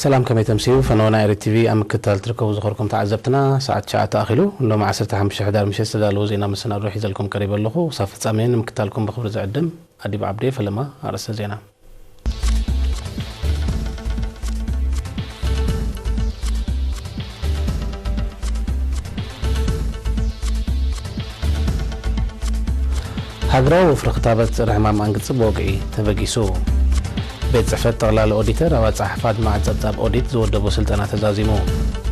ሰላም፣ ከመይ ተምስዩ? ፈነወ ናይ ኤሪ ቲቪ ኣብ ምክትታል ትርከቡ ዝኸርኩም ተዓዘብትና፣ ሰዓት ትሽዓተ ኣኺሉ። ሎሚ ዓሰርተ ሓሙሽተ ሕዳር ምሸት ዝተዳለወ ዜና መሰናዶ ሒዘልኩም ቀሪበ ኣለኹ። ክሳብ ፍጻሜ ንምክትታልኩም ብኽብሪ ዝዕድም ኣዲብ ዓብዴ። ፈለማ ኣርእስተ ዜና። ሃገራዊ ወፍሪ ክታበት ጸረ ሕማም ኣንቅጺ ብወግዒ ተበጊሱ። ቤት ጽሕፈት ጠቕላሊ ኦዲተር ኣብ ኣጻሓሕፋ ኣድማዒ ጸብጻብ ኦዲት ዝወደቦ ስልጠና ተዛዚሙ።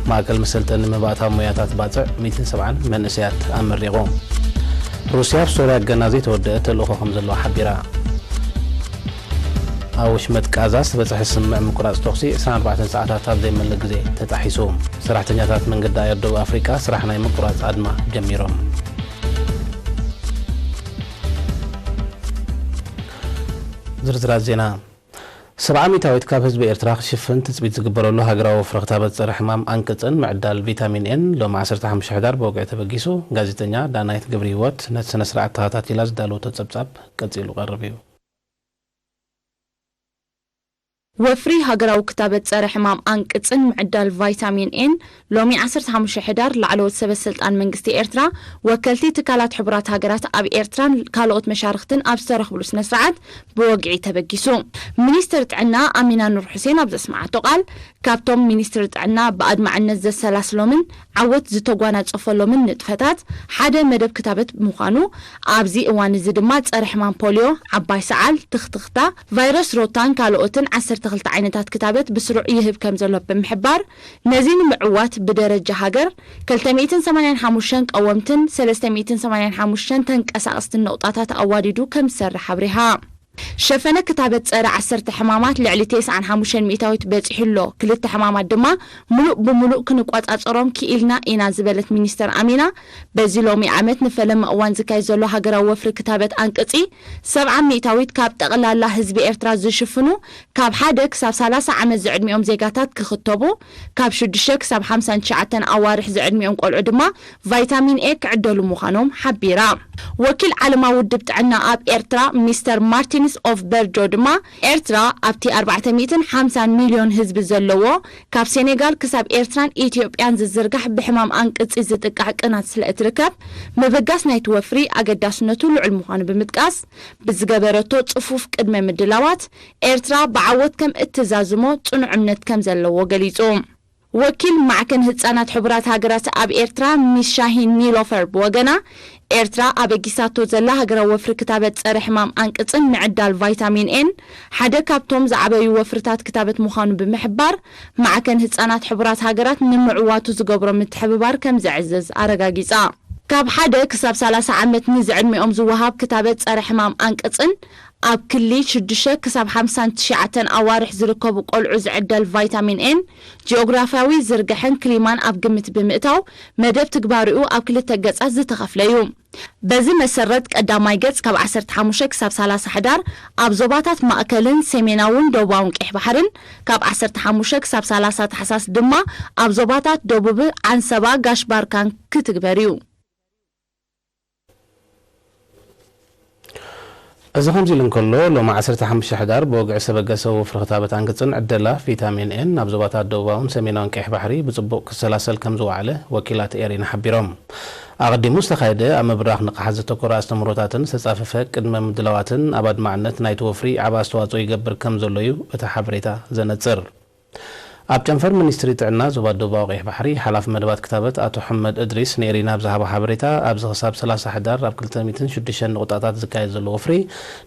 ማእከል መሰልጠኒ መባእታዊ ሞያታት ባጽዕ ሚእትን ሰብዓን መንእሰያት ኣመሪቑ። ሩስያ ኣብ ሶርያ ገና ዘይተወደአ ተልእኾ ከም ዘለዋ ሓቢራ። ኣብ ወሽመጥ ቃዛ ዝተበጽሐ ስምምዕ ምቁራጽ ተኹሲ ዕስራን ኣርባዕተን ሰዓታት ኣብ ዘይመልእ ግዜ ተጣሒሱ። ሰራሕተኛታት መንገዲ ኣየር ደቡብ ኣፍሪቃ ስራሕ ናይ ምቁራጽ ኣድማ ጀሚሮም። ዝርዝራት ዜና። ሰብዓ ሚእታዊት ካብ ህዝቢ ኤርትራ ክሽፍን ትጽቢት ዝግበረሉ ሃገራዊ ወፍሪ ክታበት ጸረ ሕማም ኣንቅጽን ምዕዳል ቪታሚን ኤን ሎሚ ዓሰርተ ሓሙሽተ ሕዳር ብወግዒ ተበጊሱ። ጋዜጠኛ ዳናይት ገብረሂወት ነቲ ስነ ስርዓት ተኸታቲላ ዝዳለወቶ ጸብጻብ ቀጺሉ ቀርብ እዩ። ወፍሪ ሃገራዊ ክታበት ጸረ ሕማም ኣንቅጽን ምዕዳል ቫይታሚን ኤን ሎሚ ዓሰርተ ሓሙሽተ ሕዳር ላዕለዎት ሰበ ስልጣን መንግስቲ ኤርትራ፣ ወከልቲ ትካላት ሕቡራት ሃገራት ኣብ ኤርትራን ካልኦት መሻርኽትን ኣብ ዝተረኽብሉ ስነ ስርዓት ብወግዒ ተበጊሱ። ሚኒስትር ጥዕና ኣሚና ኑር ሑሴን ኣብ ዘስምዓቶ ቃል፣ ካብቶም ሚኒስትሪ ጥዕና ብኣድማዕነት ዘሰላስሎምን ዓወት ዝተጓናጸፈሎምን ንጥፈታት ሓደ መደብ ክታበት ምዃኑ፣ ኣብዚ እዋን እዚ ድማ ጸረ ሕማም ፖልዮ፣ ዓባይ ሰዓል፣ ትኽትኽታ፣ ቫይረስ ሮታን ካልኦትን ዓሰርተ ክልተ ዓይነታት ክታበት ብስሩዕ ይህብ ከም ዘሎ ብምሕባር፣ ነዚ ንምዕዋት ብደረጃ ሃገር ክልተ ሚእትን ሰማንያን ሓሙሽተን ቀወምትን ሰለስተ ሚእትን ሰማንያን ሓሙሽተን ተንቀሳቐስትን ነቑጣታት ኣዋዲዱ ከም ዝሰርሕ ኣብሪሃ። ሸፈነ ክታበት ጸረ ዓሰርተ ሕማማት ልዕሊ ተስዓን ሓሙሽተን ሚእታዊት በጺሑ ኣሎ። ክልተ ሕማማት ድማ ምሉእ ብምሉእ ክንቆጻጸሮም ክኢልና ኢና ዝበለት ሚኒስተር ኣሚና፣ በዚ ሎሚ ዓመት ንፈለማ እዋን ዝካየድ ዘሎ ሃገራዊ ወፍሪ ክታበት ኣንቅጺ፣ ሰብዓ ሚእታዊት ካብ ጠቕላላ ህዝቢ ኤርትራ ዝሽፍኑ ካብ ሓደ ክሳብ ሰላሳ ዓመት ዝዕድሚኦም ዜጋታት ክኽተቡ፣ ካብ ሽዱሽተ ክሳብ ሓምሳን ትሽዓተን ኣዋርሕ ዝዕድሚኦም ቆልዑ ድማ ቫይታሚን ኤ ክዕደሉ ምዃኖም ሓቢራ። ወኪል ዓለማዊ ውድብ ጥዕና ኣብ ኤርትራ ሚስተር ማርቲንስ ኦፍ በርጆ ድማ፣ ኤርትራ ኣብቲ ኣርባዕተ ሚእትን ሓምሳን ሚልዮን ህዝቢ ዘለዎ፣ ካብ ሴኔጋል ክሳብ ኤርትራን ኢትዮጵያን ዝዝርጋሕ ብሕማም ኣንቅጺ ዝጥቃዕ ቅናት ስለ እትርከብ፣ ምብጋስ ናይቲ ወፍሪ ኣገዳስነቱ ልዑል ምዃኑ ብምጥቃስ፣ ብዝገበረቶ ጽፉፍ ቅድመ ምድላዋት፣ ኤርትራ ብዓወት ከም እትዛዝሞ ጽኑዕ እምነት ከም ዘለዎ ገሊጹ። ወኪል ማዕከን ህጻናት ሕቡራት ሃገራት ኣብ ኤርትራ ሚስ ሻሂን ኒሎፈር ብወገና፣ ኤርትራ ኣበጊሳቶ ዘላ ሃገራዊ ወፍሪ ክታበት ጸረ ሕማም ኣንቅጽን ምዕዳል ቫይታሚን ኤን ሓደ ካብቶም ዝዓበዩ ወፍርታት ክታበት ምዃኑ ብምሕባር፣ ማዕከን ህጻናት ሕቡራት ሃገራት ንምዕዋቱ ዝገብሮ ምትሕብባር ከም ዘዕዝዝ ኣረጋጊጻ። ካብ ሓደ ክሳብ ሰላሳ ዓመት ንዝዕድሚኦም ዝወሃብ ክታበት ጸረ ሕማም ኣንቅጽን ኣብ ክሊ ሽዱሽተ ክሳብ ሓምሳን ትሽዓተን ኣዋርሕ ዝርከቡ ቆልዑ ዝዕደል ቫይታሚን ኤን፣ ጂኦግራፍያዊ ዝርግሐን ክሊማን ኣብ ግምት ብምእታው፣ መደብ ትግባሪኡ ኣብ ክልተ ገጻት ዝተኸፍለ እዩ። በዚ መሰረት፣ ቀዳማይ ገጽ ካብ ዓሰርተ ሓሙሽተ ክሳብ ሰላሳ ሕዳር ኣብ ዞባታት ማእከልን ሰሜናውን ደቡባውን ቀይሕ ባሕርን፣ ካብ ዓሰርተ ሓሙሽተ ክሳብ ሰላሳ ታሕሳስ ድማ ኣብ ዞባታት ደቡብ ዓንሰባ፣ ጋሽ ባርካን ክትግበር እዩ። እዚ ከምዚ ኢሉ እንከሎ፣ ሎሚ ዓሰርተ ሓሙሽተ ሕዳር ብወግዒ ዝተበገሰ ወፍሪ ክታበት ኣንቅጽን ዕደላ ቪታሚን ኤን ናብ ዞባታት ደቡባውን ሰሜናውን ቀይሕ ባሕሪ ብጽቡቕ ክሰላሰል ከም ዝወዓለ ወኪላት ኤሪና ሓቢሮም። ኣቐዲሙ ዝተኻየደ ኣብ ምብራኽ ንቕሓት ዘተኮረ ኣስተምህሮታትን ዝተጻፈፈ ቅድመ ምድላዋትን ኣብ ኣድማዕነት ናይቲ ወፍሪ ዓቢ ኣስተዋጽኦ ይገብር ከም ዘሎ እዩ እቲ ሓበሬታ ዘነጽር። ኣብ ጨንፈር ሚኒስትሪ ጥዕና ዞባ ደቡባዊ ቀይሕ ባሕሪ፣ ሓላፊ መደባት ክታበት ኣቶ ሕመድ እድሪስ ንኤሪና ኣብ ዝሃቦ ሓበሬታ፣ ኣብዚ ክሳብ ሰላሳ ሕዳር ኣብ ክልተ ሚእትን ሽዱሽተን ንቑጣታት ዝካየድ ዘሎ ወፍሪ፣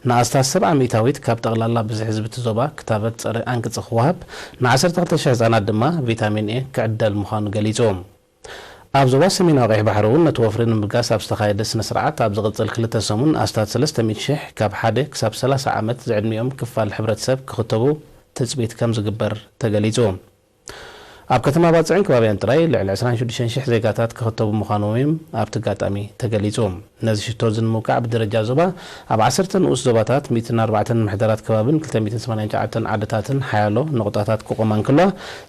ንኣስታት ሰብዓ ሚእታዊት ካብ ጠቕላላ ብዝሒ ህዝቢ እቲ ዞባ ክታበት ጸረ ኣንቅጺ ክወሃብ፣ ን ዓሰርተ ክልተ ሽሕ ህጻናት ድማ ቪታሚን ኤ ክዕደል ምዃኑ ገሊጹ። ኣብ ዞባ ሰሜናዊ ቀይሕ ባሕሪ እውን ነቲ ወፍሪ ንምብጋስ ኣብ ዝተኻየደ ስነ ስርዓት፣ ኣብ ዝቕጽል ክልተ ሰሙን ኣስታት ሰለስተ ሚእቲ ሽሕ ካብ ሓደ ክሳብ ሰላሳ ዓመት ዝዕድሚኦም ክፋል ሕብረተሰብ ክኽተቡ ትጽቢት ከም ዝግበር ተገሊጹ። ኣብ ከተማ ባጽዕን ከባቢያን ጥራይ ልዕሊ ዕስራን ሽዱሽተን ሽሕ ዜጋታት ክኽተቡ ምዃኖም እዮም ኣብቲ ኣጋጣሚ ተገሊጹ። ነዚ ሽቶ እዚ ንምውቃዕ ብደረጃ ዞባ ኣብ ዓሰርተ ንኡስ ዞባታት ሚእትን ኣርባዕተን ምምሕዳራት ከባብን ክልተ ሚእትን ሰማንያን ትሽዓተን ዓድታትን ሓያሎ ነቑጣታት ክቖማ እንከለዋ፣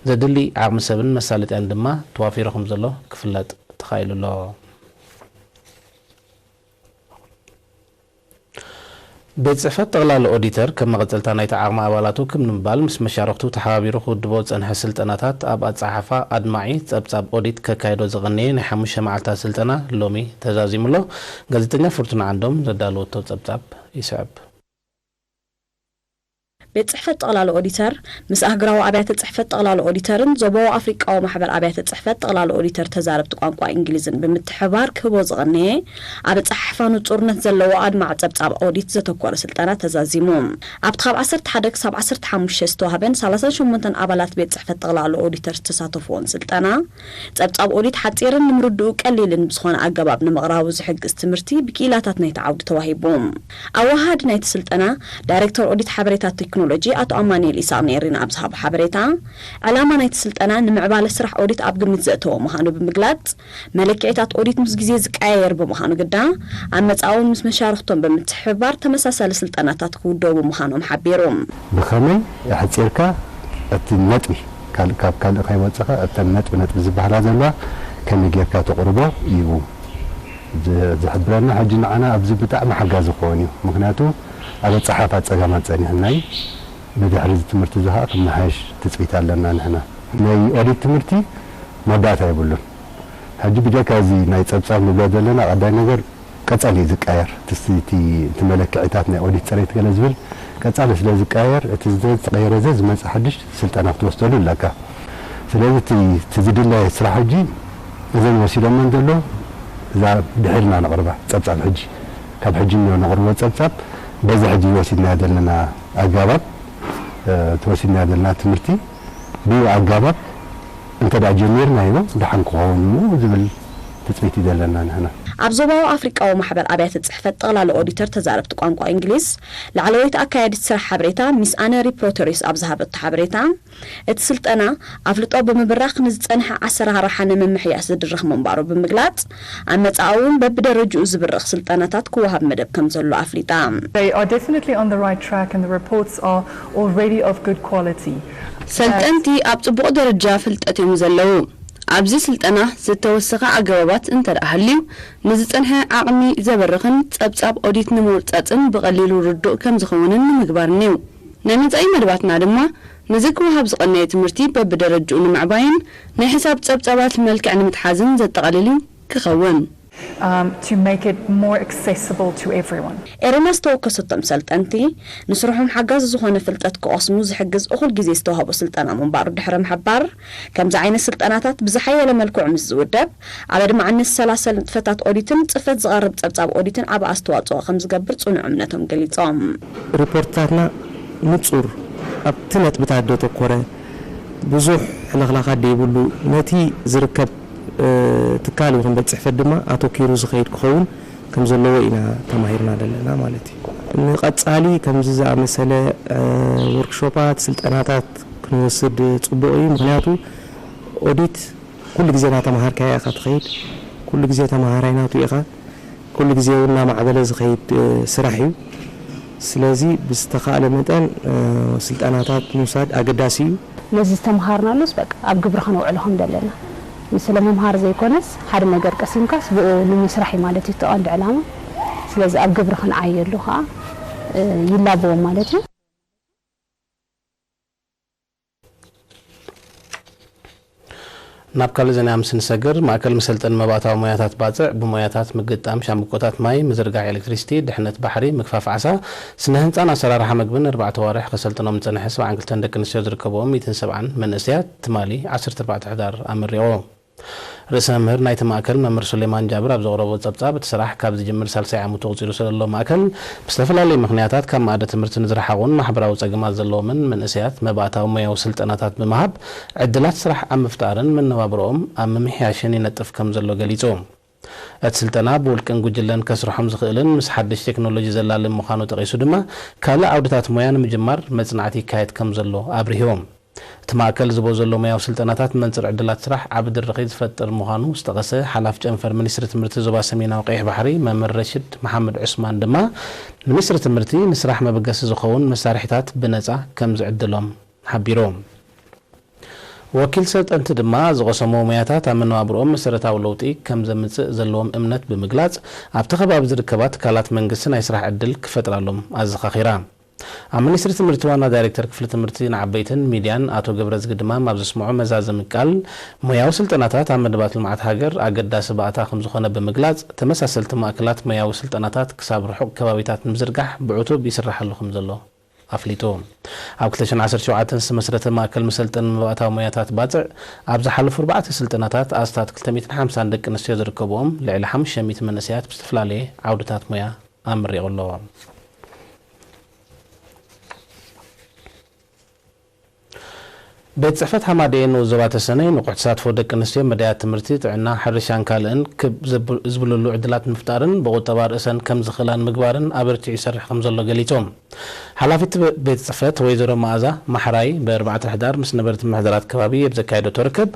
ዘድሊ ዓቕሚ ሰብን መሳለጥያን ድማ ተዋፊሩ ከም ዘሎ ክፍለጥ ተኻኢሉ ኣሎ። ቤት ጽሕፈት ጠቕላሊ ኦዲተር ከም መቐጸልታ ናይቲ ዓቕሚ ኣባላቱ ክብ ንምባል ምስ መሻርኽቱ ተሓባቢሩ ክውድቦ ዝጸንሐ ስልጠናታት ኣብ ኣጸሓሕፋ ኣድማዒ ጸብጻብ ኦዲት ከካይዶ ዝቐነየ ናይ ሓሙሽተ መዓልታት ስልጠና ሎሚ ተዛዚሙ ኣሎ። ጋዜጠኛ ፍርቱና ዓንዶም ዘዳለወቶ ጸብጻብ ይስዕብ። ቤት ጽሕፈት ጠቕላሊ ኦዲተር ምስ ኣህግራዊ ኣብያተ ጽሕፈት ጠቕላሊ ኦዲተርን ዞባዊ ኣፍሪቃዊ ማሕበር ኣብያተ ጽሕፈት ጠቕላሊ ኦዲተር ተዛረብቲ ቋንቋ እንግሊዝን ብምትሕብባር ክህቦ ዝቐነየ ኣብ ኣጸሓሕፋ ንጹርነት ዘለዎ ኣድማዕ ጸብጻብ ኦዲት ዘተኮረ ስልጠና ተዛዚሙ። ኣብቲ ካብ ዓሰርተ ሓደ ክሳብ ዓሰርተ ሓሙሽተ ዝተዋህበን ሰላሳን ሸሞንተን ኣባላት ቤት ጽሕፈት ጠቕላሊ ኦዲተር ዝተሳተፍዎን ስልጠና፣ ጸብጻብ ኦዲት ሓጺርን ንምርድኡ ቀሊልን ብዝኾነ ኣገባብ ንምቕራቡ ዝሕግዝ ትምህርቲ ብክኢላታት ናይቲ ዓውዲ ተዋሂቡ። ኣወሃሃዲ ናይቲ ስልጠና፣ ዳይሬክተር ኦዲት ሓበሬታ ቴክኖሎጂ ኣቶ ኣማኑኤል ኢሳቕ ንኤሪና ኣብ ዝሃቦ ሓበሬታ፣ ዕላማ ናይቲ ስልጠና ንምዕባለ ስራሕ ኦዲት ኣብ ግምት ዘእተወ ምዃኑ ብምግላጽ፣ መለክዒታት ኦዲት ምስ ግዜ ዝቀያየር ብምዃኑ ግዳ፣ ኣብ መጻኢ እውን ምስ መሻርኽቶም ብምትሕብባር ተመሳሳሊ ስልጠናታት ክውደቡ ምዃኖም ሓቢሩ። ብኸመይ ኣሕጺርካ እቲ ነጥቢ፣ ካልእ፣ ካብ ካልእ ከይወጸኻ እተን ነጥቢ ነጥቢ ዝበሃላ ዘለዋ ከመይ ጌርካ ተቕርቦ እዩ ዝ-፣ ዝሕብረና። ሕጂ ንዓና ኣብዚ ብጣዕሚ ሓጋዚ ክኸውን እዩ። ምኽንያቱ ኣብ ኣጸሓሕፋ ጸገማት ጸኒሕና እዩ። ብድሕሪ እዚ ትምህርቲ እዚ ኸዓ ክመሓየሽ ትጽቢት ኣለና ንሕና። ናይ ኦዲት ትምህርቲ መወዳእታ የብሉን። ሕጂ ብጀካ እዚ ናይ ጸብጻብ ንብሎ ዘለና ቀዳይ ነገር ቀጻሊ እዩ ዝቃየር። እቲ፣ እቲ፣ እቲ መለክዒታት ናይ ኦዲት ጽሬት ገለ ዝብል ቀጻሊ ስለ ዝቃየር፣ እቲ ዝተቐየረ ዘ ዝመጽእ ሓድሽ ስልጠና ክትወስደሉ ኣለካ። ስለዚ እቲ፣ እቲ ዝድለ ስራሕ ሕጂ እዘን ወሲዶመን ዘሎ እዛ ድሒርና ነቕርባ ጸብጻብ ሕጂ፣ ካብ ሕጂ እኒኦ ነቕርቦ ጸብጻብ በዚ ሕጂ ወሲድናዮ ዘለና ኣገባብ፣ እ፣ እቲ ወሲድናዮ ዘለና ትምህርቲ ብኡ ኣገባብ እንተ ደኣ ጀሚርናዮ ደሓን ክኸውን እዩ ዝብል ትጽቢት እዩ ዘለና ንሕና። ኣብ ዞባዊ ኣፍሪቃዊ ማሕበር ኣብያተ ጽሕፈት ጠቕላሊ ኦዲተር ተዛረብቲ ቋንቋ እንግሊዝ ላዕለወይቲ ኣካያዲት ስራሕ ሓበሬታ ሚስ ኣነ ሪፕሮተሪስ ኣብ ዝሃበቶ ሓበሬታ፣ እቲ ስልጠና ኣፍልጦ ብምብራኽ ንዝጸንሐ ኣሰራርሓ ንምምሕያሽ ዝድረኽ ምንባሩ ብምግላጽ፣ ኣብ መጻኢ እውን በብደረጅኡ ዝብርኽ ስልጠናታት ክወሃብ መደብ ከም ዘሎ ኣፍሊጣ። They are definitely on the right track and the reports are already of good quality. ሰልጠንቲ ኣብ ጽቡቕ ደረጃ ፍልጠት እዮም ዘለዉ። ኣብዚ ስልጠና ዝተወሰኸ ኣገባባት እንተደኣ ሃልዩ፣ ንዝጸንሐ ዓቕሚ ዘበርኽን ጸብጻብ ኦዲት ንምውርጻጽን ብቐሊሉ ርዱእ ከም ዝኸውንን ንምግባርን'ዩ። ናይ መጻኢ መደባትና ድማ ነዚ ክወሃብ ዝቐነየ ትምህርቲ በብደረጅኡ ንምዕባይን ናይ ሕሳብ ጸብጻባት መልክዕ ንምትሓዝን ዘጠቓልል እዩ ክኸውን። um, to make it more accessible to everyone. ኤሪና ዝተወከሰቶም ሰልጠንቲ፣ ንስርሖም ሓጋዚ ዝኾነ ፍልጠት ክቐስሙ ዝሕግዝ እኹል ግዜ ዝተዋህቦ ስልጠና ምንባሩ ድሕሪ ምሕባር፣ ከምዚ ዓይነት ስልጠናታት ብዝሓየለ መልክዑ ምስ ዝውደብ፣ ኣብ ኣድማዕነት ዝሰላሰል ንጥፈታት ኦዲትን ጽፈት ዝቐርብ ጸብጻብ ኦዲትን ዓቢ ኣስተዋጽኦ ከም ዝገብር ጽኑዕ እምነቶም ገሊጾም። ሪፖርትታትና ንጹር፣ ኣብቲ ነጥብታት ዘተኮረ፣ ብዙሕ ሕልኽላኻት ዘይብሉ፣ ነቲ ዝርከብ ትካል ይኹን ቤት ጽሕፈት ድማ ኣተኲሩ ዝኸይድ ክኸውን ከም ዘለዎ ኢና ተማሂርና ዘለና ማለት እዩ። ንቐጻሊ ከምዚ ዝኣመሰለ ወርክሾፓት፣ ስልጠናታት ክንወስድ ጽቡቕ እዩ። ምኽንያቱ ኦዲት ኩሉ ግዜ እናተማሃርካዮ ኢኻ ትኸይድ። ኩሉ ግዜ ተማሃራይ ናቱ ኢኻ። ኩሉ ግዜ እውን እናማዕበለ ዝኸይድ ስራሕ እዩ። ስለዚ ብዝተኻእለ መጠን ስልጠናታት ምውሳድ ኣገዳሲ እዩ። ነዚ ዝተምሃርናሉስ በቃ ኣብ ግብሪ ከነውዕሎ ከም ዘለና፣ ንስለ ምምሃር ዘይኮነስ ሓደ ነገር ቀሲምካስ ብኡ ንምስራሕ እዩ ማለት እዩ እቲ ቀንዲ ዕላማ። ስለዚ ኣብ ግብሪ ክንዓየሉ ከዓ ይላበዎም ማለት እዩ። ናብ ካልእ ዜና ምስ ንሰግር፣ ማእከል መሰልጠኒ መባእታዊ ሞያታት ባጽዕ፣ ብሞያታት ምግጣም ሻምብቆታት ማይ፣ ምዝርጋሕ ኤሌክትሪሲቲ፣ ድሕነት ባሕሪ፣ ምግፋፍ ዓሳ፣ ስነ ህንጻን ኣሰራርሓ መግብን ንኣርባዕተ ኣዋርሕ ከሰልጥኖም ዝጸንሐ ሰብዓን ክልተን ደቂ ኣንስትዮ ዝርከብኦም ሚእትን ሰብዓን መንእሰያት ትማሊ ዓሰርተ ኣርባዕተ ሕዳር ኣመሪቑ። ርእሰ መምህር ናይቲ ማእከል መምህር ሱሌማን ጃብር ኣብ ዘቕረቦ ጸብጻብ፣ እቲ ስራሕ ካብ ዝጅምር ሳልሳይ ዓመቱ ኣቑጺሩ ስለዘሎ ማእከል፣ ብዝተፈላለዩ ምኽንያታት ካብ መኣዲ ትምህርቲ ንዝረሓቑን ማሕበራዊ ጸገማት ዘለዎምን መንእሰያት መባእታዊ ሞያዊ ስልጠናታት ብምሃብ፣ ዕድላት ስራሕ ኣብ ምፍጣርን መነባብሮኦም ኣብ ምምሕያሽን ይነጥፍ ከም ዘሎ ገሊጹ። እቲ ስልጠና ብውልቅን ጉጅለን ከስርሖም ዝኽእልን ምስ ሓድሽ ቴክኖሎጂ ዘላልን ምዃኑ ጠቒሱ ድማ፣ ካልእ ዓውድታት ሞያ ንምጅማር መጽናዕቲ ይካየድ ከም ዘሎ ኣብሪሁ። እቲ ማእከል ዝቦ ዘሎ ሞያዊ ስልጠናታት መንጽር ዕድላት ስራሕ ዓቢ ድርኺት ዝፈጥር ምዃኑ ዝጠቐሰ ሓላፍ ጨንፈር ሚኒስትሪ ትምህርቲ ዞባ ሰሜናዊ ቀይሕ ባሕሪ መምህር ረሽድ መሓመድ ዑስማን ድማ፣ ሚኒስትሪ ትምህርቲ ንስራሕ መበገሲ ዝኸውን መሳርሒታት ብነጻ ከም ዝዕድሎም ሓቢሩ። ወኪል ሰልጠንቲ ድማ ዝቐሰምዎ ሞያታት ኣብ መነባብርኦም መሰረታዊ ለውጢ ከም ዘምጽእ ዘለዎም እምነት ብምግላጽ፣ ኣብቲ ከባቢ ዝርከባ ትካላት መንግስቲ ናይ ስራሕ ዕድል ክፈጥራሎም ኣዘኻኺራ። ኣብ ሚኒስትሪ ትምህርቲ ዋና ዳይሬክተር ክፍሊ ትምህርቲ ንዓበይትን ሚድያን ኣቶ ገብረዝጊ ድማ ኣብ ዘስምዖ መዛዘሚ ቃል፣ ሞያዊ ስልጠናታት ኣብ መደባት ልምዓት ሃገር ኣገዳሲ ባእታ ከም ዝኾነ ብምግላጽ፣ ተመሳሰልቲ ማእከላት ሞያዊ ስልጠናታት ክሳብ ርሑቕ ከባቢታት ንምዝርጋሕ ብዕቱብ ይስራሓሉ ከም ዘሎ ኣፍሊጡ። ኣብ ክልተ ሽሕን ዓሰርተ ሸውዓተን ዝተመስረተ ማእከል መሰልጠኒ መባእታዊ ሞያታት ባጽዕ፣ ኣብ ዝሓለፉ ኣርባዕተ ስልጠናታት ኣስታት ክልተ ሚእትን ሓምሳን ደቂ ኣንስትዮ ዝርከብኦም ልዕሊ ሓሙሽተ ሚእቲ መንእሰያት ብዝተፈላለየ ዓውድታት ሞያ ኣመሪቑ ኣሎ። ቤት ጽሕፈት ሃማደኤ ንኡስ ዞባ ተሰነይ ንቑሕ ተሳትፎ ደቂ ኣንስትዮ መዳያት ትምህርቲ፣ ጥዕና፣ ሕርሻን ካልእን ክብ ዘብ-፣ ዝብልሉ ዕድላት ምፍጣርን ብቑጠባ ርእሰን ከም ዝኽእላ ንምግባርን ኣበርቲዑ ይሰርሕ ከም ዘሎ ገሊጾም። ሓላፊት ቤ-፣ ቤት ጽሕፈት ወይዘሮ መኣዛ ማሕራይ ብኣርባዕተ ሕዳር ምስ ነበርቲ ምሕደራት ከባቢ ኣብ ዘካየደቶ ርክብ፣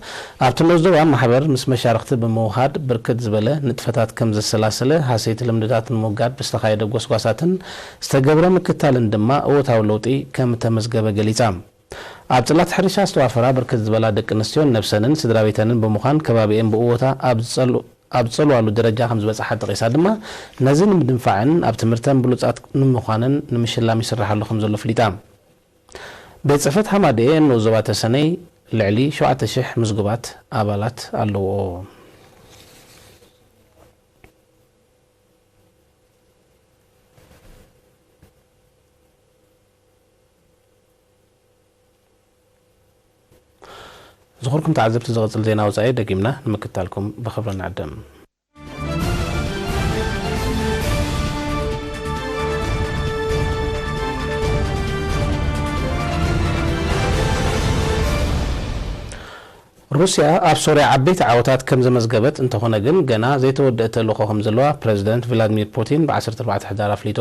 ኣብቲ ንኡስ ዞባ ማሕበር ምስ መሻርኽቲ ብምውሃድ ብርክት ዝበለ ንጥፈታት ከም ዘሰላሰለ፣ ሃሰይቲ ልምድታት ንምውጋድ ብዝተኻየደ ጎስጓሳትን ዝተገብረ ምክታልን ድማ እወታዊ ለውጢ ከም እተመዝገበ ገሊጻ። ኣብ ጽላት ሕርሻ ዝተዋፈራ ብርክት ዝበላ ደቂ ኣንስትዮን ነብሰንን ስድራ ቤተንን ብምዃን ከባቢኤን ብእወታ ኣብ ዝጸሉ-፣ ኣብ ዝጸልዋሉ ደረጃ ከም ዝበጽሓ ጠቒሳ ድማ፣ ነዚ ንምድንፋዕን ኣብ ትምህርተን ብሉጻት ንምዃነን ንምሽላም ይስራሓሉ ከም ዘሎ ኣፍሊጣ። ቤት ጽሕፈት ሃማደኤ ንኡስ ዞባ ተሰነይ ልዕሊ ሸውዓተ ሽሕ ምዝጉባት ኣባላት ኣለዎ። ዝኸበርኩም ተዓዘብቲ፣ ዝቕጽል ዜና ወጻኢ ደጊምና ንምክትታልኩም ብኽብሪ ንዕድም። ሩስያ ኣብ ሶርያ ዓበይቲ ዓወታት ከም ዘመዝገበት፣ እንተኾነ ግን ገና ዘይተወደአ ተልእኾ ከም ዘለዋ ፕረዚደንት ቭላድሚር ፑቲን ብ ዓሰርተ ኣርባዕተ ሕዳር ኣፍሊጡ።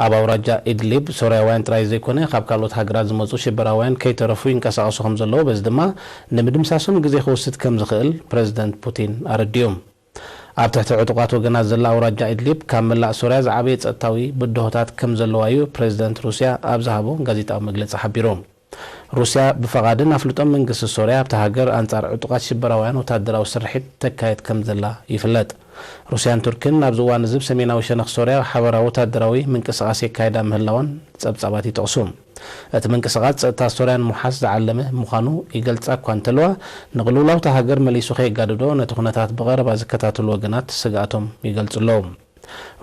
ኣብ ኣውራጃ ኢድሊብ ሶርያውያን ጥራይ ዘይኮነ፣ ካብ ካልኦት ሃገራት ዝመጹ ሽበራውያን ከይተረፉ ይንቀሳቐሱ ከም ዘለዉ፣ በዚ ድማ ንምድምሳሶም ግዜ ክወስድ ከም ዝኽእል ፕረዚደንት ፑቲን ኣረዲኡ። ኣብ ትሕቲ ዕጡቓት ወገናት ዘላ ኣውራጃ ኢድሊብ ካብ መላእ ሶርያ ዝዓበየ ጸጥታዊ ብድሆታት ከም ዘለዋ እዩ ፕረዚደንት ሩስያ ኣብ ዝሃቦ ጋዜጣዊ መግለጺ ሓቢሩ። ሩስያ ብፈቓድን ኣፍልጦን መንግስቲ ሶርያ ኣብታ ሃገር ኣንጻር ዕጡቓት ሽበራውያን ወታደራዊ ስርሒት ተካይድ ከም ዘላ ይፍለጥ። ሩስያን ቱርክን ኣብዚ እዋን እዚ ኣብ ሰሜናዊ ሸነኽ ሶርያ ሓበራዊ ወታደራዊ ምንቅስቓስ የካይዳ ምህላወን ጸብጻባት ይጠቕሱ። እቲ ምንቅስቓስ ጸጥታ ሶርያ ንምውሓስ ዝዓለመ ምዃኑ ይገልጻ እኳ እንተለዋ፣ ንቕልውላው እታ ሃገር መሊሱ ከየጋድዶ ነቲ ኩነታት ብቐረባ ዝከታተሉ ወገናት ስግኣቶም ይገልጹ ኣለዉ።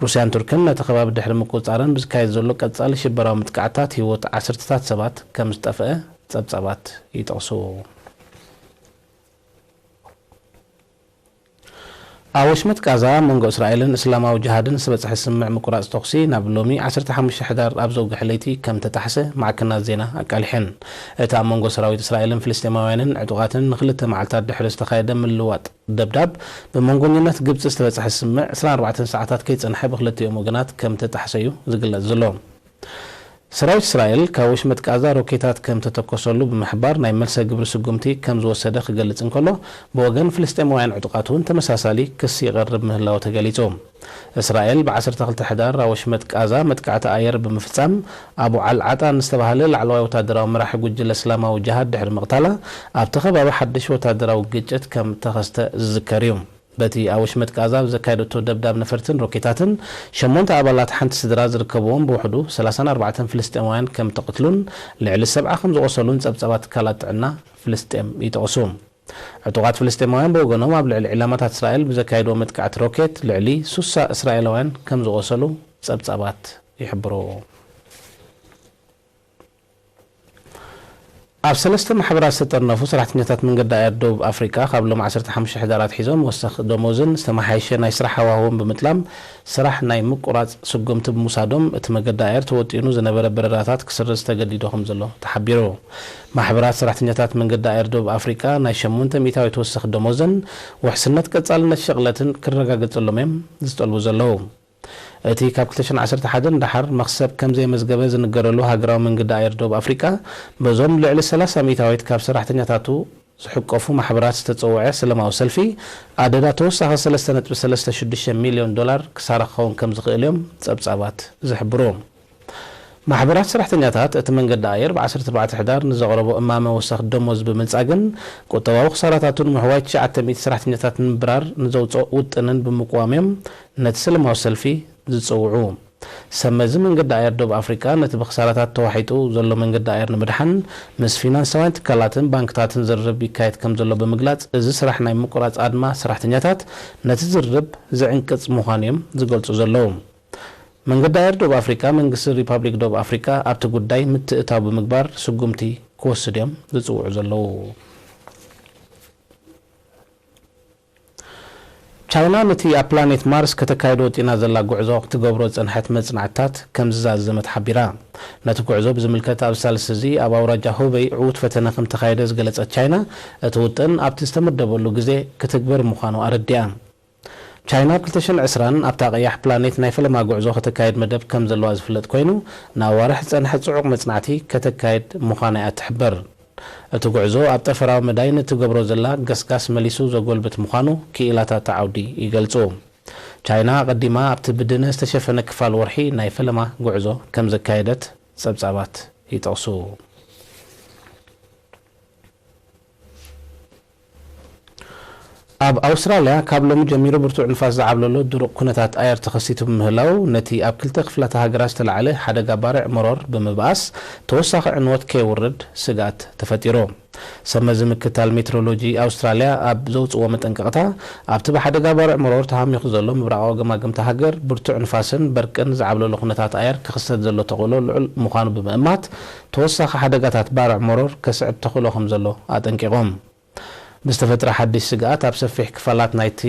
ሩስያን ቱርክን ነቲ ከባቢ ድሕሪ ምቁጽጻረን ብዝካየድ ዘሎ ቀጻሊ ሽበራዊ መጥቃዕትታት ህይወት ዓሰርተታት ሰባት ከም ዝጠፍአ ጸብጻባት ይጠቕሱ። ኣብ ወሽመጥ ቃዛ መንጎ እስራኤልን እስላማዊ ጅሃድን ዝተበጽሐ ስምምዕ ምቁራጽ ተኹሲ ናብ ሎሚ ዓሰርተ ሓሙሽተ ሕዳር ኣብ ዘውግሐ ለይቲ ከም ተጣሕሰ ማዕከናት ዜና ኣቃሊሐን። እቲ ኣብ መንጎ ሰራዊት እስራኤልን ፍልስጤማውያንን ዕጡቓትን ንኽልተ መዓልታት ድሕሪ ዝተኻየደ ምልውዋጥ ደብዳብ ብመንጎኝነት ግብጺ ዝተበጽሐ ስምምዕ ዕስራን ኣርባዕተን ሰዓታት ከይጸንሐ ብክልቲኦም ወገናት ከም ተጣሕሰ እዩ ዝግለጽ ዘሎ። ሰራዊት እስራኤል ካብ ወሽመጥ ቃዛ ሮኬታት ከም ተተኮሰሉ ብምሕባር ናይ መልሰ ግብሪ ስጉምቲ ከም ዝወሰደ ክገልጽ እንከሎ፣ ብወገን ፍልስጤማውያን ዕጡቓት እውን ተመሳሳሊ ክሲ ይቐርብ ምህላው ተገሊጹ። እስራኤል ብ ዓሰርተ ክልተ ሕዳር ኣብ ወሽመጥ ቃዛ መጥቃዕቲ ኣየር ብምፍጻም፣ ኣቡ ዓል ዓጣ ንዝተባህለ ላዕለዋይ ወታደራዊ መራሒ ጉጅለ እስላማዊ ጅሃድ ድሕሪ ምቕታላ፣ ኣብቲ ከባቢ ሓድሽ ወታደራዊ ግጭት ከም ተኸስተ ዝዝከር እዩ። በቲ ኣብ ወሽመጥ ቃዛ ኣብ ዘካየደቶ ደብዳብ ነፈርትን ሮኬታትን፣ ሸሞንተ ኣባላት ሓንቲ ስድራ ዝርከብዎም ብውሕዱ ሰላሳን ኣርባዕተን ፍልስጤማውያን ከም ተቐትሉን ልዕሊ ሰብዓ ከም ዝቖሰሉን ጸብጻባት ትካላት ጥዕና ፍልስጤም ይጠቕሱ። ዕጡቓት ፍልስጤማውያን ብወገኖም፣ ኣብ ልዕሊ ዒላማታት እስራኤል ብዘካየድዎ መጥቃዕቲ ሮኬት ልዕሊ ሱሳ እስራኤላውያን ከም ዝቖሰሉ ጸብጻባት ይሕብሩ። ኣብ ሰለስተ ማሕበራት ዝተጠርነፉ ሰራሕተኛታት መንገዲ ኣየር ደቡብ ኣፍሪቃ፣ ካብ ሎም ዓሰርተ ሓሙሽተ ሕዳር ኣትሒዞም ወሰኽ ደሞዝን ዝተመሓየሸ ናይ ስራሕ ሃዋህውን ብምጥላም፣ ስራሕ ናይ ምቁራጽ ስጉምቲ ብምውሳዶም፣ እቲ መገዲ ኣየር ተወጢኑ ዝነበረ በረራታት ክስርዝ ተገዲዱ ከም ዘሎ ተሓቢሩ። ማሕበራት ሰራሕተኛታት መንገዲ ኣየር ደቡብ ኣፍሪቃ፣ ናይ ሸሞንተ ሚእታዊት ወሰኽ ደሞዝን ውሕስነት ቀጻልነት ሸቕለትን ክረጋገጸሎም እዮም ዝጠልቡ ዘለዉ። እቲ ካብ ክልተ ሽሕን ዓሰርተ ሓደን ደሓር መኽሰብ ከም ዘየመዝገበ ዝንገረሉ ሃገራዊ መንገዲ ኣየር ደቡብ ኣፍሪቃ፣ በዞም ልዕሊ ሰላሳ ሚእታዊት ካብ ሰራሕተኛታቱ ዝሕቀፉ ማሕበራት ዝተጸውዐ ሰለማዊ ሰልፊ፣ ኣደዳ ተወሳኺ ሰለስተ ነጥቢ ሰለስተ ሽዱሽተ ሚልዮን ዶላር ክሳራ ክኸውን ከም ዝኽእል እዮም ጸብጻባት ዝሕብሩ። ማሕበራት ሰራሕተኛታት እቲ መንገዲ ኣየር ብ ዓሰርተ ኣርባዕተ ሕዳር ንዘቕረቦ እማመ ወሰኽ ደሞዝ ብምንጻግን ቁጠባዊ ክሳራታቱ ንምሕዋይ ትሽዓተ ሚእቲ ሰራሕተኛታት ንምብራር ንዘውፅኦ ውጥንን ብምቅዋም እዮም ነቲ ሰለማዊ ሰልፊ ዝፅውዑ። ሰብ መዚ መንገዲ ኣየር ደቡብ ኣፍሪቃ ነቲ ብክሳራታት ተዋሒጡ ዘሎ መንገዲ ኣየር ንምድሓን ምስ ፊናንሳውያን ትካላትን ባንክታትን ዝርርብ ይካየድ ከም ዘሎ ብምግላፅ፣ እዚ ስራሕ ናይ ምቁራፅ ኣድማ ሰራሕተኛታት ነቲ ዝርርብ ዝዕንቅፅ ምዃኑ እዮም ዝገልፁ ዘለዉ። መንገዲ ኣየር ደቡብ ኣፍሪቃ መንግስቲ ሪፓብሊክ ደቡብ ኣፍሪቃ ኣብቲ ጉዳይ ምትእታው ብምግባር ስጉምቲ ክወስድ እዮም ዝፅውዑ ዘለዉ። ቻይና ነቲ ኣብ ፕላኔት ማርስ ከተካይዶ ወጢና ዘላ ጉዕዞ ክትገብሮ ዝጸንሐት መጽናዕትታት ከም ዝዛዘመት ሓቢራ። ነቲ ጉዕዞ ብዝምልከት ኣብዚ ሳልስቲ እዚ ኣብ ኣውራጃ ሁበይ ዕዉት ፈተነ ከም ተኻየደ ዝገለጸት ቻይና፣ እቲ ውጥን ኣብቲ ዝተመደበሉ ግዜ ክትግበር ምዃኑ ኣረዲኣ። ቻይና ኣብ ክልተ ሽሕን ዕስራን ኣብታ ቀያሕ ፕላኔት ናይ ፈለማ ጉዕዞ ከተካይድ መደብ ከም ዘለዋ ዝፍለጥ ኮይኑ፣ ንኣዋርሕ ዝጸንሐ ጽዑቕ መጽናዕቲ ከተካይድ ምዃና እያ ትሕብር። እቲ ጉዕዞ ኣብ ጠፈራዊ መዳይ ንትገብሮ ዘላ ገስጋስ መሊሱ ዘጎልብት ምዃኑ ክኢላታት እቲ ዓውዲ ይገልጹ። ቻይና ኣቐዲማ ኣብቲ ብድነ ዝተሸፈነ ክፋል ወርሒ ናይ ፈለማ ጉዕዞ ከም ዘካየደት ጸብጻባት ይጠቕሱ። ኣብ ኣውስትራልያ ካብ ሎሚ ጀሚሩ ብርቱዕ ንፋስ ዝዓብለሎ ድሩቕ ኩነታት ኣየር ተኸሲቱ ብምህላው፣ ነቲ ኣብ ክልተ ክፍላተ ሃገራት ዝተላዕለ ሓደጋ ባርዕ መሮር ብምብኣስ፣ ተወሳኺ ዕንወት ከየውርድ ስግኣት ተፈጢሩ። ሰብ መዚ ምክትታል ሜትሮሎጂ ኣውስትራልያ ኣብ ዘውጽእዎ መጠንቀቕታ፣ ኣብቲ ብሓደጋ ባርዕ መሮር ተሃሚኹ ዘሎ ምብራቓዊ ገማግምቲ ሃገር፣ ብርቱዕ ንፋስን በርቅን ዝዓብለሎ ኩነታት ኣየር ክኽሰት ዘሎ ተኽእሎ ልዑል ምዃኑ ብምእማት፣ ተወሳኺ ሓደጋታት ባርዕ መሮር ከስዕብ ተኽእሎ ከም ዘሎ ኣጠንቂቖም። ብዝተፈጥረ ሓድሽ ስግኣት፣ ኣብ ሰፊሕ ክፋላት ናይቲ፣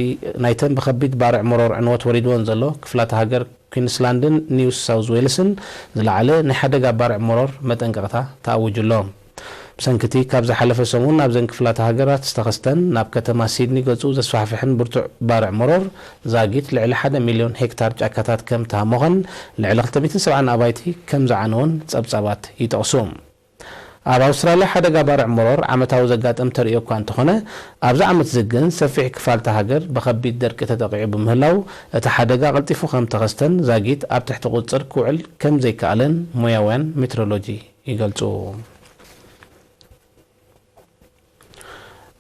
ናይተን ብኸቢድ ባርዕ መሮር ዕንወት ወሪድወን ዘሎ ክፍላተ ሃገር ኩንስላንድን ኒው ሳውዝ ዌልስን ዝለዓለ ናይ ሓደጋ ባርዕ መሮር መጠንቀቕታ ተኣዊጁ ኣሎ። ብሰንኪ እቲ ካብ ዝሓለፈ ሰሙን ናብዘን ክፍላተ ሃገራት ዝተኸስተን ናብ ከተማ ሲድኒ ገጹ ዘስፋሕፍሕን ብርቱዕ ባርዕ መሮር፣ ዛጊት ልዕሊ ሓደ ሚልዮን ሄክታር ጫካታት ከም ተሃሞኸን ልዕሊ ክልተ ሚእትን ሰብዓን ኣባይቲ ከም ዝዓነወን ጸብጻባት ይጠቕሱ። ኣብ ኣውስትራልያ ሓደጋ ባርዕ መሮር ዓመታዊ ዘጋጥም ተርእዮ እኳ እንተኾነ፣ ኣብዚ ዓመት እዚ ግን ሰፊሕ ክፋል እታ ሃገር ብኸቢድ ደርቂ ተጠቒዑ ብምህላው፣ እቲ ሓደጋ ቀልጢፉ ከም ተኸስተን ዛጊት ኣብ ትሕቲ ቁጽር ክውዕል ከም ዘይከኣለን ሞያውያን ሜትሮሎጂ ይገልጹ።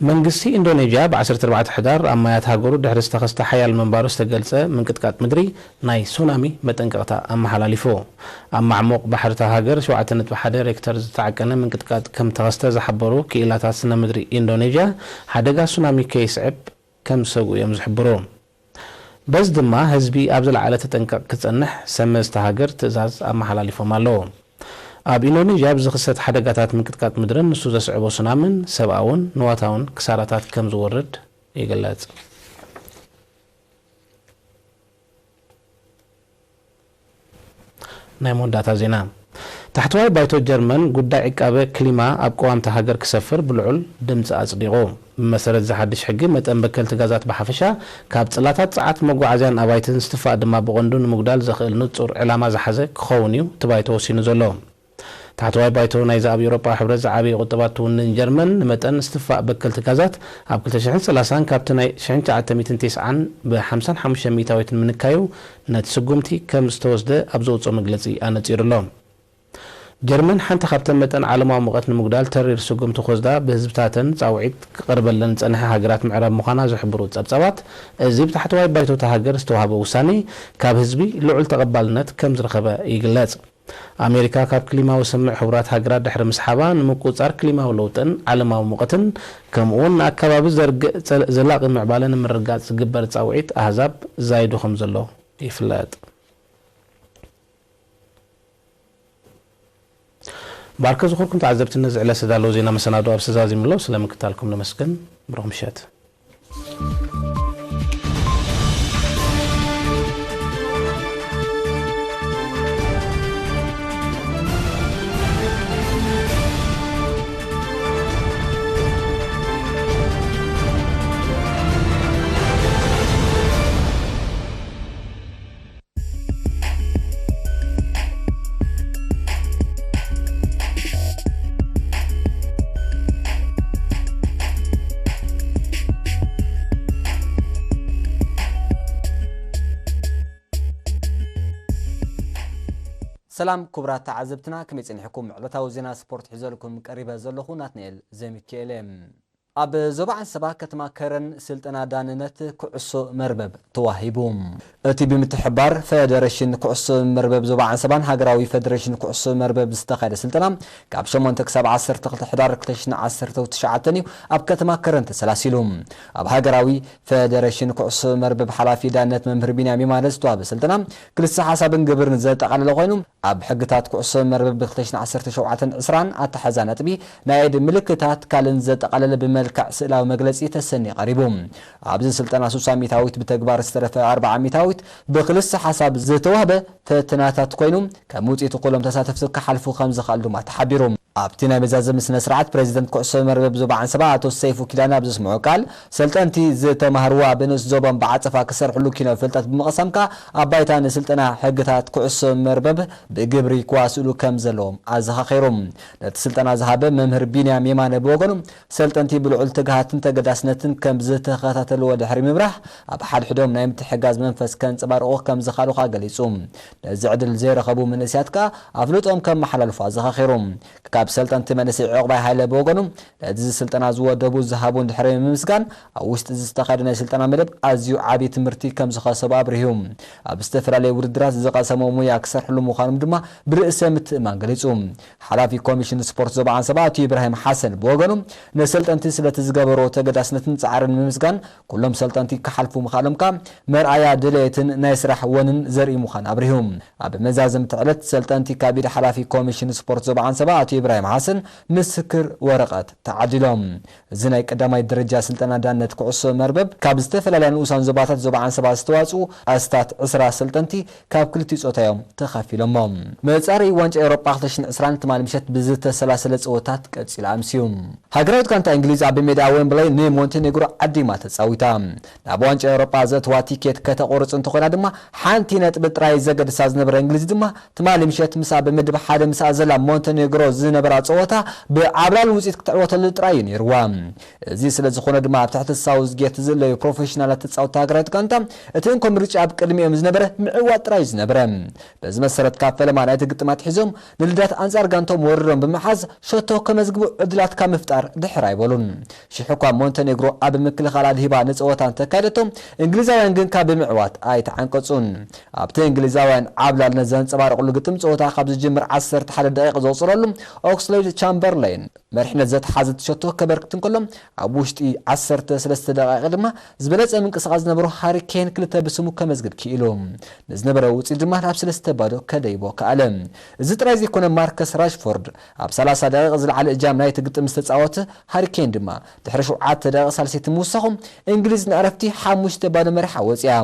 መንግስቲ ኢንዶኔዥያ ብ ዓሰርተ ኣርባዕተ ሕዳር ኣብ ማያት ሃገሩ ድሕሪ ዝተኸስተ ሓያል ምንባሩ ዝተገልጸ ምንቅጥቃጥ ምድሪ ናይ ሱናሚ መጠንቀቕታ ኣመሓላሊፉ። ኣብ ማዕሙቕ ባሕሪ እታ ሃገር ሸውዓተ ነጥቢ ሓደ ሬክተር ዝተዓቀነ ምንቅጥቃጥ ከም ተኸስተ ዝሓበሩ ክኢላታት ስነ ምድሪ ኢንዶኔዥያ፣ ሓደጋ ሱናሚ ከይስዕብ ከም ዝሰግኡ እዮም ዝሕብሩ። በዚ ድማ ህዝቢ ኣብ ዝለዓለ ተጠንቀቕ ክጸንሕ ሰብ መዚ እታ ሃገር ትእዛዝ ኣመሓላሊፎም ኣለዉ። ኣብ ኢንዶኔዥያ ብዝኽሰት ሓደጋታት ምንቅጥቃጥ ምድርን ንሱ ዘስዕቦ ሱናምን ሰብኣውን ንዋታውን ክሳራታት ከም ዝወርድ ይግለጽ። ናይ መወዳእታ ዜና። ታሕተዋይ ባይቶ ጀርመን ጉዳይ ዕቃበ ክሊማ ኣብ ቅዋም እታ ሃገር ክሰፍር ብልዑል ድምጺ ኣጽዲቑ። ብመሰረት እዚ ሓድሽ ሕጊ፣ መጠን በከልቲ ጋዛት ብሓፈሻ፣ ካብ ጽላታት ጸዓት መጓዓዝያን ኣባይትን ዝትፋእ ድማ ብቐንዱ ንምጉዳል ዘኽእል ንጹር ዕላማ ዝሓዘ ክኸውን እዩ እቲ ባይቶ ወሲኑ ዘሎ። ታሕተዋይ ባይቶ ናይዛ ኣብ ኤውሮጳ ሕብረት ዝዓበየ ቁጠባ እትውንን ጀርመን፣ ንመጠን ዝትፋእ በከልቲ ጋዛት ኣብ ክልተ ሽሕን ሰላሳን ካብቲ ናይ ሽሕን ትሽዓተ ሚእትን ተስዓን ብሓምሳን ሓሙሽተ ሚእታዊትን ምንካዩ ነቲ ስጉምቲ ከም ዝተወስደ ኣብ ዘውጽኦ መግለጺ ኣነጺሩ ኣሎ። ጀርመን ሓንቲ ካብተን መጠን ዓለማዊ ሙቐት ንምጉዳል ተሪር ስጉምቲ ክወስዳ ብህዝብታተን ጻውዒት ክቐርበለን ዝጸንሐ ሃገራት ምዕራብ ምዃና ዝሕብሩ ጸብጻባት፣ እዚ ብታሕተዋይ ባይቶ እታ ሃገር ዝተዋህበ ውሳኔ ካብ ህዝቢ ልዑል ተቐባልነት ከም ዝረኸበ ይግለጽ። ኣሜሪካ ካብ ክሊማዊ ስምምዕ ሕቡራት ሃገራት ድሕሪ ምስሓባ፣ ንምቁጽጻር ክሊማዊ ለውጥን ዓለማዊ ሙቐትን፣ ከምኡ'ውን ንኣከባቢ ዘርግእ ጸ-፣ ዘላቒ ምዕባለ ንምርግጋጽ ዝግበር ጻውዒት ኣህዛብ ዛይዱ ከም ዘሎ ይፍለጥ። ባርከ ዝኾርኩም ተዓዘብቲ፣ ነዚ ዕለት ዝተዳለወ ዜና መሰናዶ ኣብ ዝተዛዚሙ ኣሎ። ስለ ምክታልኩም ነመስግን። ብሩኽ ምሸት። ሰላም ክቡራት ተዓዘብትና፣ ከመይ ጸኒሕኩም? ዕለታዊ ዜና ስፖርት ሒዘልኩም ቀሪበ ዘለኹ ናትናኤል ዘሚካኤል እየ። ኣብ ዞባ ዓንሰባ ከተማ ከረን ስልጠና ዳንነት ኩዕሶ መርበብ ተዋሂቡ። እቲ ብምትሕብባር ፈደረሽን ኩዕሶ መርበብ ዞባ ዓንሰባን ሃገራዊ ፈደረሽን ኩዕሶ መርበብ ዝተኻየደ ስልጠና ካብ ሸሞንተ ክሳብ ዓሰርተ ክልተ ሕዳር ክልተ ሽሕን ዓሰርተ ትሽዓተን እዩ ኣብ ከተማ ከረን ተሰላሲሉ። ኣብ ሃገራዊ ፈደረሽን ኩዕሶ መርበብ ሓላፊ ዳንነት መምህር ቢንያም የማነ ዝተዋህበ ስልጠና ክልሰ ሓሳብን ግብርን ዘጠቓለለ ኮይኑ፣ ኣብ ሕግታት ኩዕሶ መርበብ ብ ክልተ ሽሕን ዓሰርተ ሸውዓተን ዕስራን ኣተሓዛ ነጥቢ፣ ናይ ኢድ ምልክታት ካልእን ዘጠቓለለ ብመልክዕ ስእላዊ መግለጺ ተሰንዩ ቀሪቡ። ኣብዚ ስልጠና ስሳ ሚታዊት ብተግባር ዝተረፈ ኣርብዓ ሚታዊት ብክልሰ ሓሳብ ዝተዋህበ ፈተናታት ኮይኑ፣ ከም ውጽኢቱ ኩሎም ተሳተፍቲ ክሓልፉ ከም ዝኽኣሉ ድማ ተሓቢሩ። ኣብቲ ናይ መዛዘሚ ስነ ስርዓት ፕሬዚደንት ኩዕሶ መርበብ ዞባ ዓንሰባ ኣቶ ሰይፉ ኪዳነ ኣብ ዘስምዖ ቃል፣ ሰልጠንቲ ዝተማህርዋ ብንኡስ ዞቦም ብዓጸፋ ክሰርሕሉ ኪኖ ፍልጠት ብምቕሳም ከኣ ኣብ ባይታ ንስልጠና ሕግታት ኩዕሶ መርበብ ብግብሪ ክዋስእሉ ከም ዘለዎም ኣዘኻኺሩ። ነቲ ስልጠና ዝሃበ መምህር ቢንያም የማነ ብወገኑ፣ ሰልጠንቲ ብልዑል ትግሃትን ተገዳስነትን ከም ዝተኸታተልዎ ድሕሪ ምብራህ፣ ኣብ ሓድሕዶም ናይ ምትሕጋዝ መንፈስ ከንጸባርቑ ከም ዝኽኣሉ ከኣ ገሊጹ። ነዚ ዕድል ዘይረኸቡ መንእሰያት ከኣ ኣፍልጦም ከመሓላልፉ ኣዘኻኺሩ። ካብ ሰልጠንቲ መንእሰይ ዕቑባይ ሃይለ ብወገኑ፣ ነዚ ስልጠና ዝወደቡ ዝሃቡን ድሕሪ ምምስጋን፣ ኣብ ውሽጢ እዚ ዝተኻየደ ናይ ስልጠና መደብ ኣዝዩ ዓቢ ትምህርቲ ከም ዝኸሰቡ ኣብሪሁ። ኣብ ዝተፈላለዩ ውድድራት ዝቐሰሞ ሙያ ክሰርሕሉ ምዃኖም ድማ ብርእሰ ምትእምማን ገሊጹ። ሓላፊ ኮሚሽን ስፖርት ዞባ ዓንሰባ ኣቶ ኢብራሂም ሓሰን ብወገኑ፣ ንሰልጠንቲ ስለቲ ዝገበርዎ ተገዳስነትን ጻዕርን ንምምስጋን፣ ኩሎም ሰልጠንቲ ክሓልፉ ምኽኣሎም ከኣ መርኣያ ድሌትን ናይ ስራሕ ወንን ዘርኢ ምዃኑ ኣብሪሁ። ኣብ መዛዘምቲ ዕለት ሰልጠንቲ ካብ ኢድ ሓላፊ ኮሚሽን ስፖርት ዞባ ዓንሰባ ኣቶ ኢብራሂም ሓሰን ምስክር ወረቐት ተዓዲሎም። እዚ ናይ ቀዳማይ ደረጃ ስልጠና ዳነት ኩዕሶ መርበብ ካብ ዝተፈላለያ ንኡሳን ዞባታት ዞባ ዓንሰባ ዝተዋጽኡ ኣስታት ዕስራ ሰልጠንቲ ካብ ክልቲኡ ጾታ እዮም ተኻፊሎሞ። መጻረዪ ዋንጫ ኤውሮጳ ክልተ ሽሕን ዕስራን ትማሊ ምሸት ብዝተሰላሰለ ጸወታት ቀጺሉ ኣምስዩ። ሃገራዊት ጋንታ እንግሊዝ ኣብ ሜዳ ዌምብለይ ንሞንቴኔግሮ ዓዲማ ተጻዊታ። ናብ ዋንጫ ኤውሮጳ ዘእትዋ ቲኬት ከተቑርጽ እንተኾይና ድማ፣ ሓንቲ ነጥቢ ጥራይ ዘገድሳ ዝነበረ እንግሊዝ ድማ፣ ትማሊ ምሸት ምስኣ ብምድብ ሓደ ምስኣ ዘላ ሞንቴኔግሮ ዝነበራ ጸወታ ብዓብላል ውጽኢት ክትዕወተሉ ጥራይ እዩ ነይርዋ። እዚ ስለ ዝኾነ ድማ፣ ኣብ ትሕቲ ሳውዝጌት ዝእለዩ ፕሮፌሽናላት ተጻወትቲ ሃገራዊት ጋንታ፣ እቲ እንኮ ምርጫ ኣብ ቅድሚኦም ዝነበረ ምዕዋት ጥራይ እዩ ዝነበረ። በዚ መሰረት፣ ካብ ፈለማ ናይቲ ግጥም ኣትሒዞም ንልዳት ኣንጻር ጋንቶም ወሪሮም ብምሓዝ ሸቶ ከመዝግቡ ዕድላት ካብ ምፍጣር ድሕር ኣይበሉን። ሽሕ እኳ ሞንተኔግሮ ኣብ ምክልኻል ኣድሂባ ንጸወታ እንተካየደቶ፣ እንግሊዛውያን ግን ካብ ብምዕዋት ኣይተዓንቀጹን። ኣብቲ እንግሊዛውያን ዓብላልነት ዘንጸባረቕሉ ግጥም፣ ጸወታ ካብ ዝጅምር ዓሰርተ ሓደ ደቂቕ ዘቑጸረሉ ኦክስሌድ ቻምበርሌን መሪሕነት ዘተሓዘት ሸቶ ከበርክት እንከሎ፣ ኣብ ውሽጢ ዓሰርተ ሰለስተ ደቂቕ ድማ ዝበለጸ ምንቅስቓስ ዝነበሮ ሃሪ ኬን ክልተ ብስሙ ከመዝግብ ክኢሉ። ንዝነበረ ውጽኢት ድማ ናብ ሰለስተ ባዶ ከደይቦ ከኣለ። እዚ ጥራይ ዘይኮነ፣ ማርከስ ራሽፎርድ ኣብ ሰላሳ ደቂቕ ዝለዓለ እጃም ናይቲ ግጥም ምስ ተጻወተ፣ ሃሪ ኬን ድማ ድሕሪ ሸውዓተ ደቂቕ ሳልሰይቲ ምውሳኹ፣ እንግሊዝ ንዕረፍቲ ሓሙሽተ ባዶ መሪሓ ወጺኣ።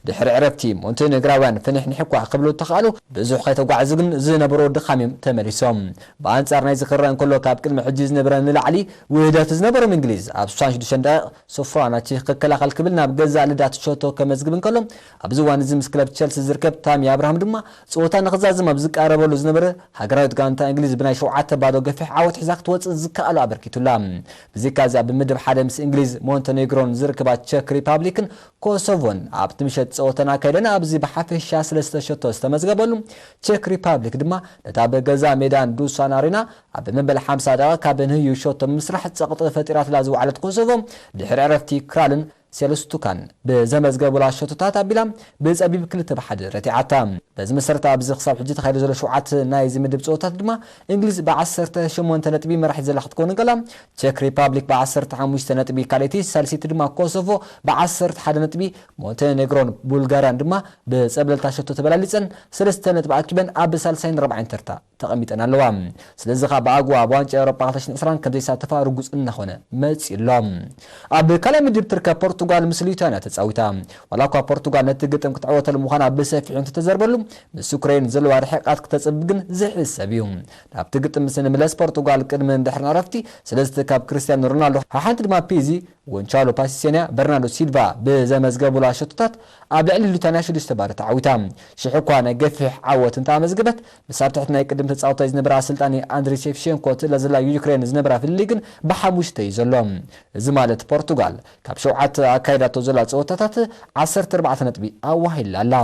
ድሕሪ ዕረፍቲ፣ ሞንቴኔግራውያን ፍንሕንሕ እኳ ክብሉ እንተኸኣሉ፣ ብዙሕ ከይተጓዕዙ ግን ዝነበሩ ድኻም እዮም ተመሊሶም። ብኣንጻር ናይዚ ክረአ እንከሎ፣ ካብ ቅድሚ ሕጂ ዝነበረ ንላዕሊ ውህደት ዝነበሮም እንግሊዝ፣ ኣብ ሱሳን ሽዱሽተ ደቂቕ ሶፍራናቺ ክከላኸል ክብል ናብ ገዛእ ልዳት ሸቶ ከመዝግብ እንከሎ፣ ኣብዚ እዋን እዚ ምስ ክለብ ቸልሲ ዝርከብ ታሚ ኣብርሃም ድማ ጸወታ ንኽዛዝም ኣብ ዝቃረበሉ ዝነበረ፣ ሃገራዊት ጋንታ እንግሊዝ ብናይ ሸውዓተ ባዶ ገፊሕ ዓወት ሒዛ ክትወጽእ ዝከኣሎ ኣበርኪቱላ። ብዘይካ እዚ፣ ኣብ ምድብ ሓደ ምስ እንግሊዝ፣ ሞንተኔግሮን ዝርክባ ቸክ ሪፓብሊክን ኮሶቮን ኣብቲ ምሸት ጸወተን ኣካይደን፣ ኣብዚ ብሓፈሻ ሰለስተ ሸቶ ዝተመዝገበሉ፣ ቸክ ሪፓብሊክ ድማ ነታ ኣብ ገዛ ሜዳን ዱሳን ኣሬና ኣብ መበል ሓምሳ ደቂቕ ካብ ንህዩ ሸቶ ብምስራሕ ጸቕጢ ፈጢራትላ ዝወዓለት ኮሶቮ፣ ድሕሪ ዕረፍቲ ክራልን ሴሉስቱካን ብዘመዝገቡላ ሸቶታት ኣቢላ ብጸቢብ ክልተ ብ ሓደ ረቲዓታ። በዚ መሰረት፣ ኣብዚ ክሳብ ሕጂ ተኻይዱ ዘሎ ሸውዓተ ናይዚ ምድብ ጸወታት ድማ፣ እንግሊዝ ብ ዓሰርተ ሸሞንተ ነጥቢ መራሒት ዘላ ክትከውን እንከላ፣ ቸክ ሪፓብሊክ ብ ዓሰርተ ሓሙሽተ ነጥቢ ካልኣይቲ፣ ሳልሰይቲ ድማ ኮሶቮ ብ ዓሰርተ ሓደ ነጥቢ፣ ሞንቴኔግሮን ቡልጋርያን ድማ ብጸብለልታ ሸቶ ተበላሊጸን ሰለስተ ነጥቢ ኣኪበን ኣብ ሳልሳይን ራብዓይን ተርታ ተቐሚጠን ኣለዋ። ስለዚ ኸኣ ብኣግኡ ኣብ ዋንጫ ኤውሮጳ ክልተ ሽሕን ዕስራን ከም ዘይሳተፋ ርጉጽ እናኾነ መጺኡ ኣሎ። ኣብ ካልኣይ ምድብ ትርከብ ፖርቱጋል ምስ ሊቱዋንያ ተጻዊታ። ዋላ እኳ ፖርቱጋል ነቲ ግጥም ክትዕወተሉ ምዃና ብሰፊሑ እንተተዘርበሉ፣ ምስ ዩክሬን ዘለዋ ርሕቀት ክተጽብብ ግን ዝሕሰብ እዩ። ናብቲ ግጥም ምስ እንምለስ፣ ፖርቱጋል ቅድምን ድሕርን ዕረፍቲ ሰለስተ ካብ ክርስትያኖ ሮናልዶ፣ ሓሓንቲ ድማ ፒዚ፣ ጎንቻሎ ፓሲሴንያ፣ በርናርዶ ሲልቫ ብዘመዝገቡላ ሸቶታት ኣብ ልዕሊ ሊቱዋንያ ሽዱሽተ ባዶ ተዓዊታ። ሽሕ እኳ ናይ ገፊሕ ዓወት እንተኣመዝገበት፣ ምስ ኣብ ትሕቲ ናይ ቅድም ተጻዋታይ ዝነበራ ኣሰልጣኒ ኣንድሪ ሼፍሼንኮ ትእለ ዘላ ዩክሬን ዝነበራ ፍልልይ ግን ብሓሙሽተ እዩ ዘሎ። እዚ ማለት፣ ፖርቱጋል ካብ ሸውዓተ ኣካይዳቶ ዘላ ጸወታታት ዓሰርተ ኣርባዕተ ነጥቢ ኣዋሂላ ኣላ።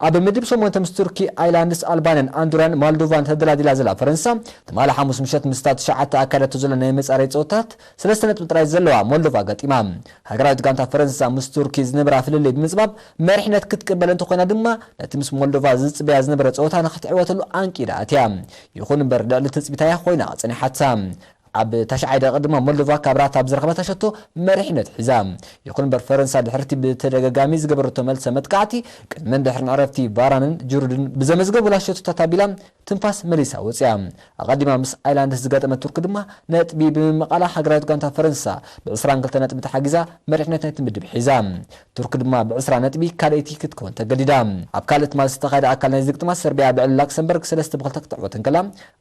ኣብ ምድብ ሸሞንተ ምስ ቱርኪ፣ ኣይላንድስ፣ ኣልባንያን፣ ኣንዶራን ሞልዶቫን ተደላዲላ ዘላ ፈረንሳ፣ ትማሊ ሓሙስ ምሸት ምስታ ትሽዓተ ኣካይዳቶ ዘላ ናይ መጻረይ ጸወታት ሰለስተ ነጥቢ ጥራይ ዘለዋ ሞልዶቫ ገጢማ። ሃገራዊት ጋንታ ፈረንሳ ምስ ቱርኪ ዝነበራ ፍልልይ ብምጽባብ መሪሕነት ክትቅበል እንተኾይና ድማ፣ ነቲ ምስ ሞልዶቫ ዝጽበያ ዝነበረ ጸወታ ንኽትዕወተሉ ኣንቂዳ ኣትያ። ይኹን እምበር ልዕሊ ትጽቢታያ ኮይና ጸኒሓታ። ኣብ ታሽዓይ ደቂቕ ድማ ሞልዶቫ ካብ ራታ ብዝረኸበታ ሸቶ መሪሕነት ሒዛ። ይኹን እምበር ፈረንሳ ድሕርቲ ብተደጋጋሚ ዝገበረቶ መልሰ መጥቃዕቲ ቅድምን ድሕርን ዕረፍቲ ቫራንን ጅሩድን ብዘመዝገቡላ ሸቶታት ኣቢላ ትንፋስ መሊሳ ወፅያ። ኣቐዲማ ምስ ኣይላንድስ ዝገጠመት ቱርኪ ድማ ነጥቢ ብምምቓላ ሃገራዊት ጋንታ ፈረንሳ ብ22 ነጥቢ ተሓጊዛ መሪሕነት ናይቲ ምድብ ሒዛ። ቱርኪ ድማ ብ20 ነጥቢ ካልኣይቲ ክትከውን ተገዲዳ። ኣብ ካልእ ትማሊ ዝተኻየደ ኣካል ናይዚ ግጥማት ሰርቢያ ብዕሊ ላክሰምበርግ ሰለስተ ብ2 ክትዕወት እንከላ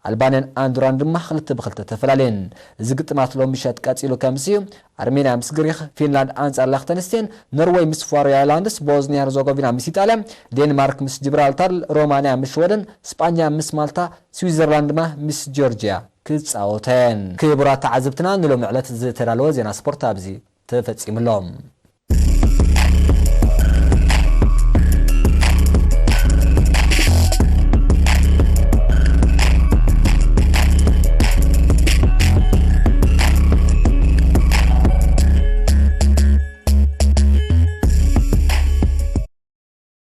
ኣልባንያን ኣንዶራን ድማ ክልተ ብክልተ ተፈላለየን። እዚ ግጥማት ሎም ምሸት ቀጺሉ ከምሲ እዩ። ኣርሜንያ ምስ ግሪኽ፣ ፊንላንድ ኣንጻር ላክተንስቴን፣ ኖርወይ ምስ ፋሮ ኣይላንድስ፣ ቦዝኒያ ሄርዞጎቪና ምስ ኢጣልያ፣ ዴንማርክ ምስ ጅብራልታር፣ ሮማንያ ምስ ሽወደን፣ ስጳኛ ምስ ማልታ፣ ስዊዘርላንድ ድማ ምስ ጆርጅያ ክጻወታ እየን። ክቡራት ተዓዘብትና፣ ንሎሚ ዕለት ዝተዳለወ ዜና ስፖርት ኣብዚ ተፈጺሙ ኣሎ።